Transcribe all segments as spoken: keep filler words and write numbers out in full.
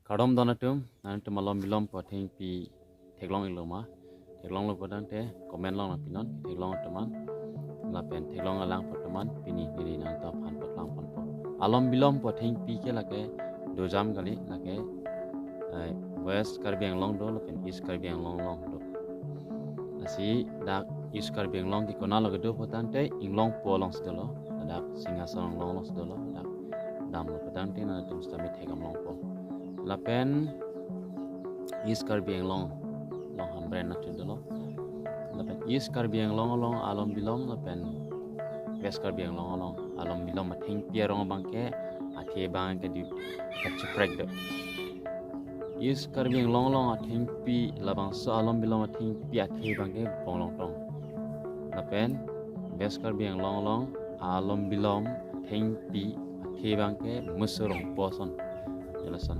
Kardom don atum, nangtum alom bilom pu athengpi theklong-iklo ma? Theklonglo putangte comment along nangpinon, theklong atum an. Lapen theklong alang pu atum an pini neli nangtum aphan paklang ponpo. Alom bilom pu athengpi ke lake dojam kali, lake, eh, West Karbi Anglong do, lapen East Karbi Anglong along do. Lasi dak East Karbi Anglong ke konatlo kedo putangte Inglongpo alongsi dolo, dak Singhason Anglong alongsi dolo, dak damlo putangte nangtum sitame thekdam longpo. Lapen East Karbi Anglong along Hamren atum dolo. Lapen East Karbi Anglong along alom bilom, lapen West Karbi Anglong along alom bilom athengpi arong abangke, athe abangke di kachiprek do. East Karbi Anglong along athengpi, labangso alom bilom athengpi athe abangke Bonglongtong. Lapen West Karbi Anglong along alom bilom athengpi athe abangke Musurongpo ason. Jelason.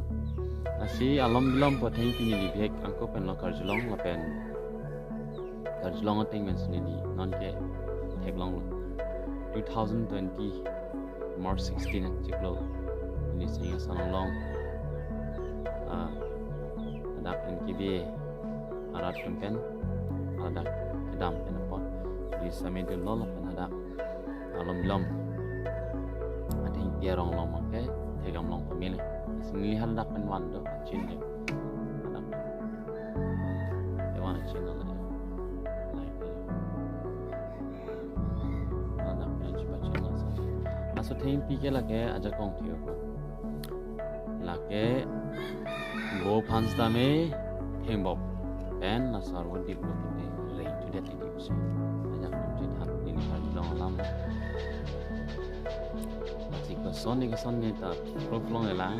Lasi alom bilom pu athengpi neli bihek angko penlo karjulong, lapen karjulong ateng pensi neli nonke theklonglo. Two thousand twenty March sixteen chiklo, neli Singhason Anglong, ah, dak N K B arat atum pen hadak kedam pen apot neli sitame dunlo, lapen hadak alom bilom athengpi arong along abangke thekdam longpo mele. Lasi neli hadak pen van do, chin do. Hadak pen van chin lo. Like, hadak pen chipachin lo. Laso athengpi ke lake ajakong thio ko. Lake bo aphan sitame thengbop pen laso arvo diplo titi reng chudet titi pusi ajak nang chethan neli karjulong alam. Lasi koson ne koson ne ta proof longlelang.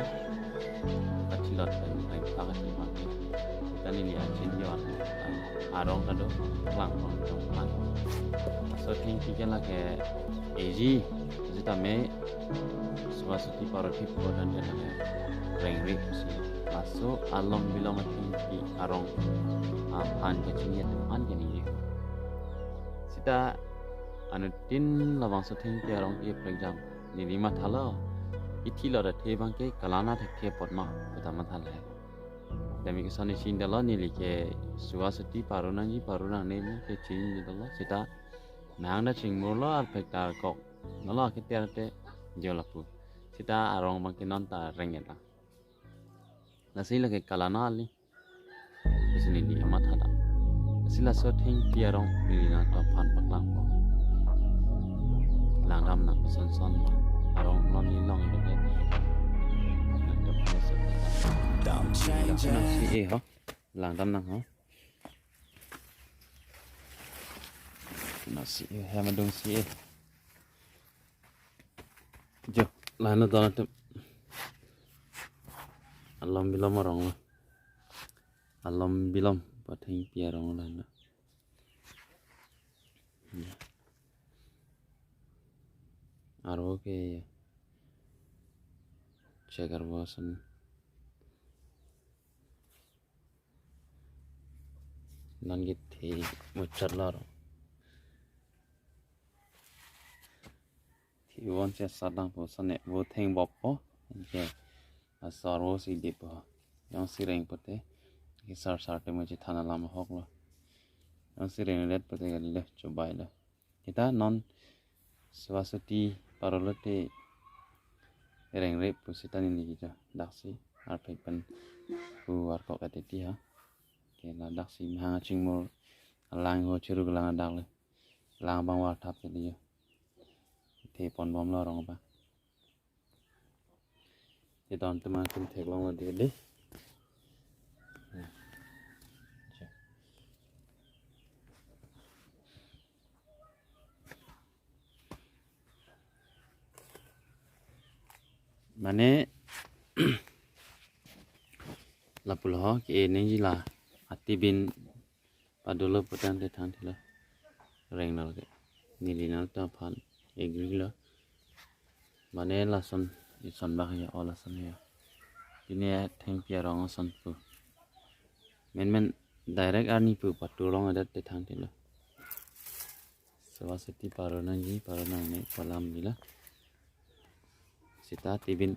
Kathilot pen reng pakati mati. Kita neli achin yon arong ta do, lang pon tong pan. Laso athengpi ke lake eji sitame Suva Suti Paro thip kodan dan lake rengre pusi. Laso alom bilom athengpi arong aphan kachini atum aphan kaningje. Sita anuttin labangso athengpi arong ke prekjam neli mathalo. Ithilot athe abangke kalana thekthe apot ma puta mathalo. Dami keson isi dolo, neli ke Suva Suti paro nangji paro nangne ke chinidolo, sita nang da chingmurlo, arphek ta kok nolo ke terte jo lapu. Sita arong abangke non ta reng-et lang. Lasi lake kalana kali pusi neli amat hadak. Lasi laso athengpi arong neli nangtum aphan paklangpo. Langdam nang koson son ma arong non neli longlo ke. Nangtum aphan laso Dam change. Nang si-e ho. Langdam nang ho. Nang si-e, hem adung si-e. Jo, lana don atum. Alom bilom arong lo. Alom bilom pu athengpi arong lo na. Ya. Arvo ke ya. Check arvo ason. Non kethe muchot lo arong. Thivon si asat lang po, sane vo thengboppo. Anke asor vo si dippo. Jongsi reng pote, ke sar sar te mo chethan alam ahok lo. Jongsi rengret pote kali le, chobai lo. Kita non Suva Suti paro lote rengre pu sita neli kita daksi arphek pen pu arkok atiti ha. Ke la daksi mahang achingmur alang ho chiruk lang adak le. Lang abang war thap ke liyo. The ponbomlo arong abang. Te don atum an kum theklonglo dei dei. Mane lapulo ho ke ningje la atibin padolo putangte thangthelo. Reng nal ke. Neli nangtum aphan agree lo. Mane lason ison bak ya, o lason ya. Pine athengpi arong ason pu. Menmen direct arni pu patu rong adat te thangthelo. Suva Suti paro nangji, paro nangne pu alam dilo. Sita tibin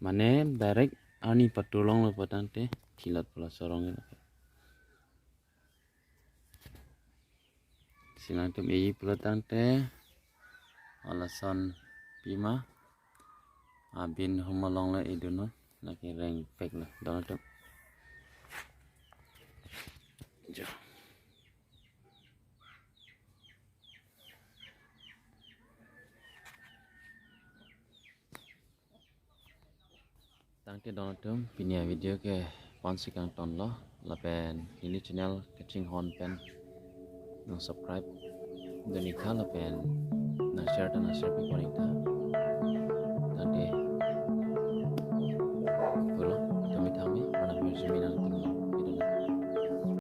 mane direct Arni patur longlo patangte thilot pula sorong lo. Si nangtum eji pulo tangte alason pima abin humolong le idunnon, lake rengpek lo don atum. Jo. Tangte don atum, pini avideo ke ponsi kangtonlo, lapen neli channel kachinghon pen nang subscribe dun-ik tha lapen nang share ta nang share pipon-ik tha. Tangte